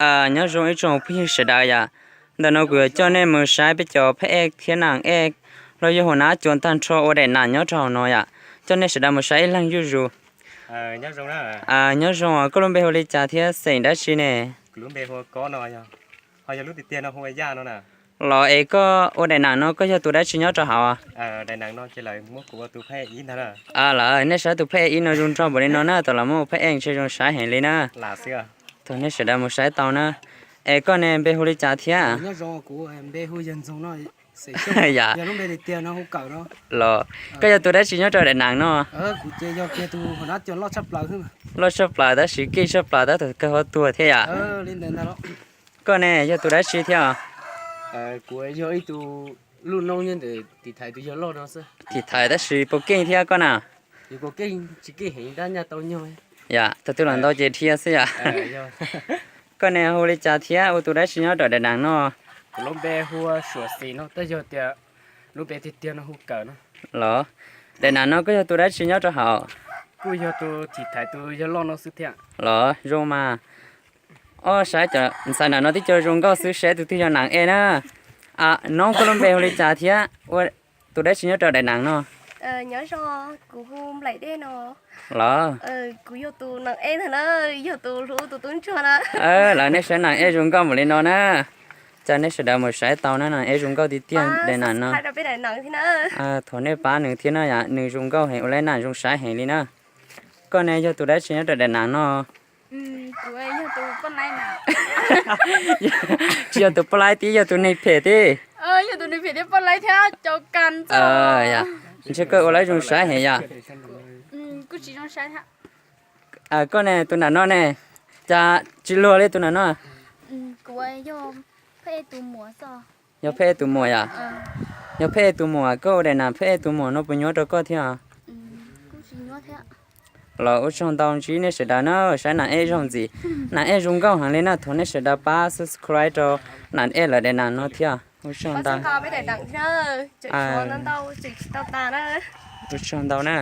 Nyob zoo ib tsoom phooj ywg sawv daws yom. Ntawm no kuv yuav coj nej mus saib peb cov phab ej thiab nam ej los yog hua nab cua tag nrho ua daim nam nyob rau hauv no yom. Coj nej sawv daws mus saib ib leeg zuj zus. Nyob zoo, koj lub npe hu li cas thiab xeem dab tsi ne? Los es koj ua daim nam no koj yog tus dab tsi nyob rau hauv? Lawm nej saib tus phab ej ib no zoo nraug npaum li no na, tam los muaj phab ej ntshe zoo saib heev li na. Thaum nej sawv daws mus saib tau na. Es koj ne npe hu li cas thiab? Yam, koj yog tus dab tsi nyob rau daim nam no? Loj tshaj plaws tab sis keej tshaj plaws tab tom kawg ho tuag thiab yam. Koj ne yog tus dab tsi thiab? Thim thaiv tab sis puas keej thiab koj na? Yam, thaum twg los ntau ces dhia xwb yam. Koj ne hu li cas thiab ua tus dab tsi nyob rau daim nam no? Los, daim nam no koj yog tus dab tsi nyob rau hauv? Los zoo mas. Ob, saib cov ntxhais nam no twb cov zoo nkauj xwb, saib tus twg yog nam ej na. Noob, koj lub npe hu li cas thiab ua tus dab tsi nyob rau daim nam no? Los, lawv nej saib nam ej zoo nkauj npaum li no na. Cas nej sawv daws mus saib tau na, nam ej zoo nkauj tiag tiag daim nam no. Thov nej pab nws thiab no yam, nws zoo nkauj heev ua lub nam zoo saib heev li na. Koj ne yog tus dab tsi nyob rau daim nam no? Tsis yog tus poj laib tib, yog tus neeg phem tib. Ntshe koj ua lub zoo saib heev yam. Koj ne tus nam no ne, cas tsis luag li tus nam no? Yog phab ej tus muam yam. Yog phab ej tus muam, koj ua daim nam phab ej tus muam no puas nyuaj rau koj thiab? Los ua tsaug ntau ntsib nej sawv daws na, saib nam ej zaug ntxiv. Nam ej zoo nkauj heev li na, thov nej sawv daws pab subscribe rau nam ej lawv daim nam no thiab. Ua tsaug ntau. Ua tsaug ntau na.